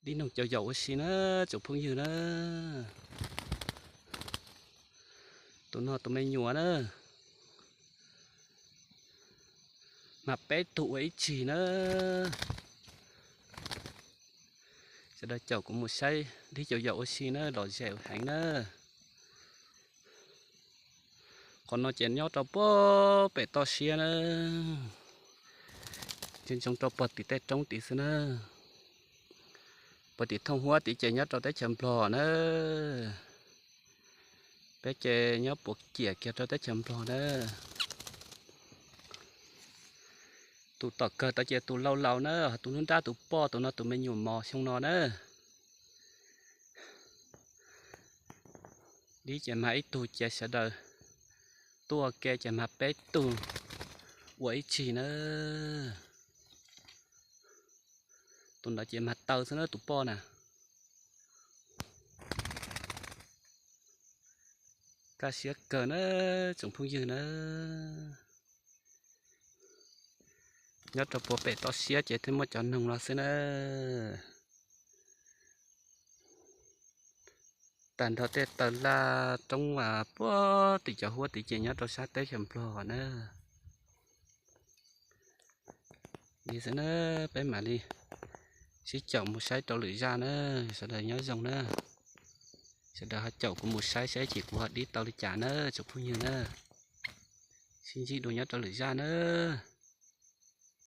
Dib noog cau yaum ua si na, tsoom phooj ywg na. Tus no tus me nyuam na, mas peb tug ua ib tsig na. Sawv daws caum kuv mus saib dib cau yaum ua si na, lom zem heev na. Qhov no ces nyob rau puag pem toj siab na, ntsoov ntsoov rau puag tim tej roob tid xwb na. Puag tim thooj huab tid ces nyob rau teb chaws Nplog na. Peb ces nyob puag ciam kiag rau teb chaws Nplog na. Tus tom kawg tod ces tus laus laus na, tus nruab nrab tus poj, tus no tus me nyuam mos xyoo no na. Dib ces mag ib tug ces sawv daws tuaj ua ke ces mag peb tug ua ib tsig na. Tus ntawd ces mag taw xwb na tus poj na. Kaj siab kawg na tsoom phooj ywg na. Nyob rau puag pem toj siab ces thiaj muaj cov noog no xwb na. Tag nrho tej taw laj roob puag tim cov huab tid ces nyob rau sab teb chaws Nplog na. Li xwb na, peb mam li sib caum mus saib rau lwm zaj na. Sawv daws nyob zoo na. Sawv daws ho caum kuv mus saib saib ces kuv ho dib tau li cas na tsoom phooj ywg na. Sib ntsib dua nyob rau lwm zaj na.